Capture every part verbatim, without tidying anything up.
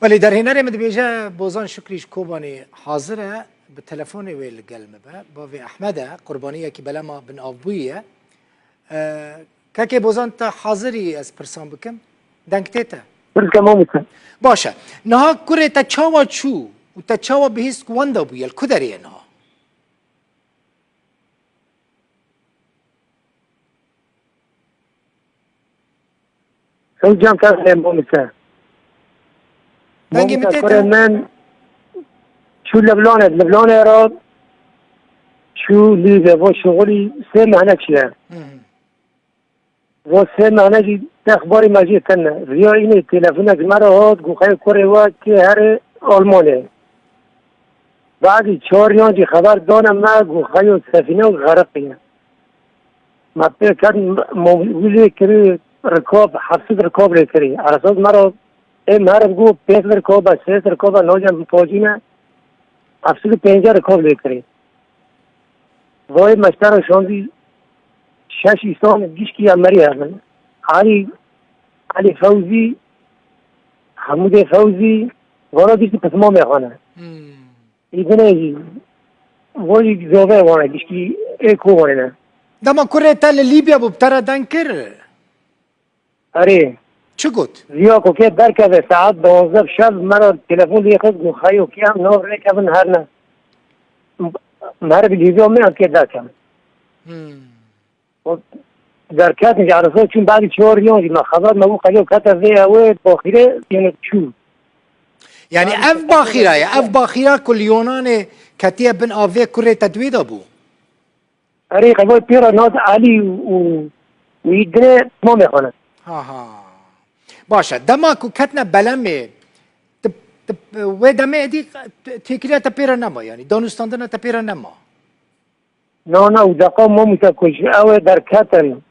Belê, derhênerê min dibêje Bozan Şukrî ji Kobanê hazir e, bi telefonê wê li gel me be. Bavê Ehmed e, qurbaniyekî belema binavbûyî ye. E, Kekê Bozan, te hazirî ez pirsan bikim? Deng tê te? Pirske mamoste. Baş e. Niha kurê te çawa çû û te çawa bihîst ku wenda bûye? Li ku derê ye niha? Ew cem te xêr mamoste. Dengê min Mamoste, tê kurê te? Min çû Leblanê, Leblanê re çû Lîbya bo şixulî sê mehne çiye. Hı hı. Bo sê mehne jî texbarî me jê tine. Riya înê telefonek ji me re hat, got xeyr kurê we tê herê Almanê. Badî çar yan jî xeber dane me, got xeyo sefîne û xeriqiye. Me pê ket, mobilê kirî rikab, heft sed rikab lê kirî. Eresas me re ê meriv got pênc rikab e, sê rikab e, najan pacîne, heft sed û pêncî rikab lê kirî. Vay me ji te re şandî şeş îsan gişkî ya merî hebin. Elî, Elî Fewzî, Hemûdê Fewzî, vana gişkî pismamê xwe ne. Hmm. Îdinê jî, vay zove wane, gişkî ê Kobanê ne. Dema kurê te li Lîbya bû, bi te re deng kir? Erê. Çi got? Ziya ku kê derkeve saet duwazdeh şev me re telefon lê xist, got xeyo kê em nav rêkevin herne. Meriv Lîbya me em kê derkevin. Hmm. O derketin ji Ersa çûn badî çar yan jî me xeber me bû xeyo kete vê ew ê baxîrê yene çû. Yani ev baxîra ye, ev baxîra ku li Yonanê ketiye bin avê kurê te di wê de bû. Erê, qevay pê re nas Elî û, û, û Îdinê tamamê xwe ne. Ha ha. Baş e. Dema ku ketine belemê, tu, tu, wê demê êdî têkiliya te pê re nema, yanî danûstandina te pê re nema. Na, na, û deqa mamoste ku ji ew ê derketin.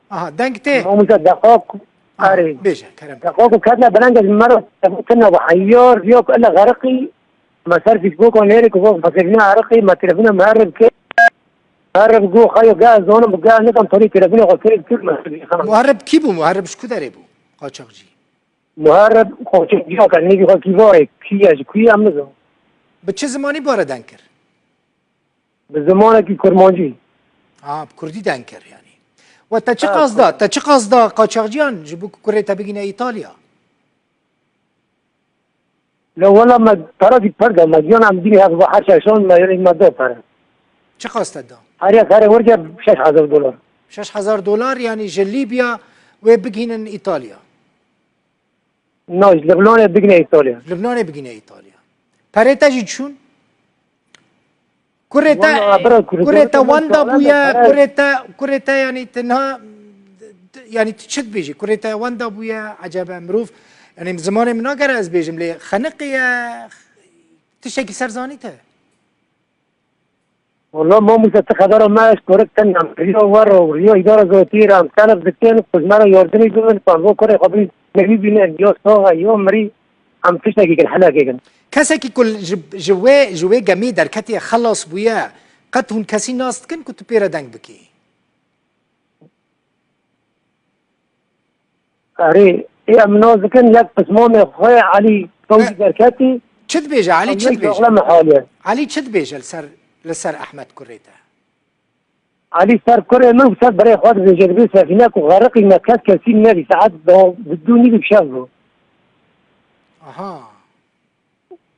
Aha, deng tê. Mamoste deqa ku, Aha, erê. Bêje, kerem. Deqa ku ketine belenge ji me re tebûtine bi heyar, riya ku ele xeriqî, me ser Facebooka nêrê ku bak, xesevîna eriqî, me telefona muherib kir. Muherib got, xeyo, gel zonim, gel nikim, tonî telefona xwe kirê, kir me. Muherib kî bû? Muherib ji ku derê bû? Qaçaxcî. Muherib, qaçaxcî, nêvî xwe kî varê, kî ye, ji ku ye, em nizanin. Bi çi zimanî bare deng kir? Bi zimanekî kurmancî. Ha, bi kurdî deng kir yanî. We te çi Ha, qas da? Te çi qas da qaçaxciyan ji bo ku kurê te bigîne Îtalya? La wela me pere jî pir da, me giyan em dînî hev her şeşan me yanî me da pere. Çi qas te da? Her yek herê werce şeş hezar dolar. Şeş hezar dolar yanî ji Lîbya wê bigihînin Îtalya. Na, ji Libnanê bigine Îtalya. Libnanê bigine Îtalya. Perê te jî çûn? Kurê te, Wala, bira, kurê kurê te te wenda bûye, pere kurê te, kurê te, yanî, tu niha, yanî, tu çi dibêjî? Kurê te wenda bûye, ecebe, mirov, yanî, zimanê min nagere ez bêjim, lê xeniqiye, tiştekî ser zanî te? Wala, mamoste, tu xebera me, ez kurik te ne, riya we re û riya îdara zatî re em telef dikin, ku ji me re yardimî bibin, ku em bo kurê xwe bin, mirî bînin, ya sax e, ya mirî, em tiştekî kin, helekê kin. Kesekî ku ji, ji wê, ji wê gemî derketiye, xelas bûye, qet hûn kesî nas dikin ku tu pê re deng bikî? Erê, ê em nas dikin, yek pismamê xwe Elî Fewzî E, derketî. Çi dibêje Elî, çi dibêje? Elî çi dibêje li ser, li ser Ehmed kurê te? Elî ser kurê min û ser birê xwe dibêje, dibê sefîne ku xeriqî me kes kesî nebî, saet bi dû nîvî bi şev bû. Aha.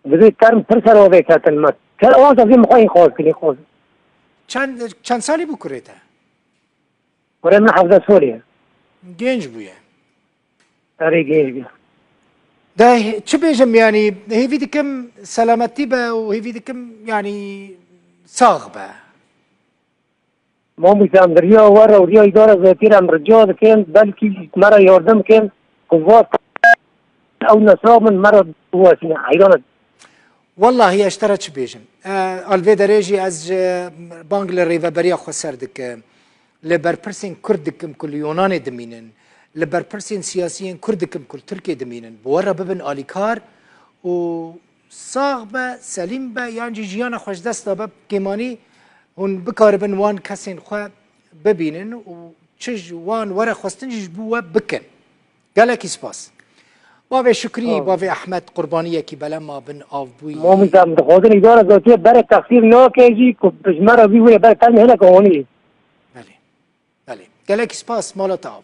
Dibê term pir ser avê ketin me. Te awan sefî min xwe înqaz kirî, xwe. Çend, çend salî bû kurê te? Kurê min hevdeh salî ye. Genç bûye. Erê, genç bûye. De çi bêjim, yanî hêvî dikim selametî be û hêvî dikim, yanî, sax be. Mamoste, em riya we re û riya îdara zatî re em rica dikin, belkî me re yardim kin, ku va ew nesabin me re biwesîne. Heyran e. Wellahî ez ji te re çi bêjim? E, al vê derê jî ez ji bang li Rêveberiya Xweser dikim, li berpirsên Kurd dikim ku li Yunanê dimînin, li berpirsên siyasiyên Kurd dikim ku li Tirkiyê dimînin, bi we re bibin alîkar û sax be, selîm be, yan jî jiyana xwe ji dest dabe, kêmanî hûn bikaribin wan kesên xwe bibînin û çi ji wan were xwestin jî ji bo we bikin. Gelekî spas. Bavê Şukrî, bavê Ehmed qurbaniyekî belema bin av bûyî. Mamosta, min dixwazin îdara zatiye bere texsîr nake jî ku ji me re bî wile bere telmê hineke honî. Belê. Belê. Gelekî spas, mala te av.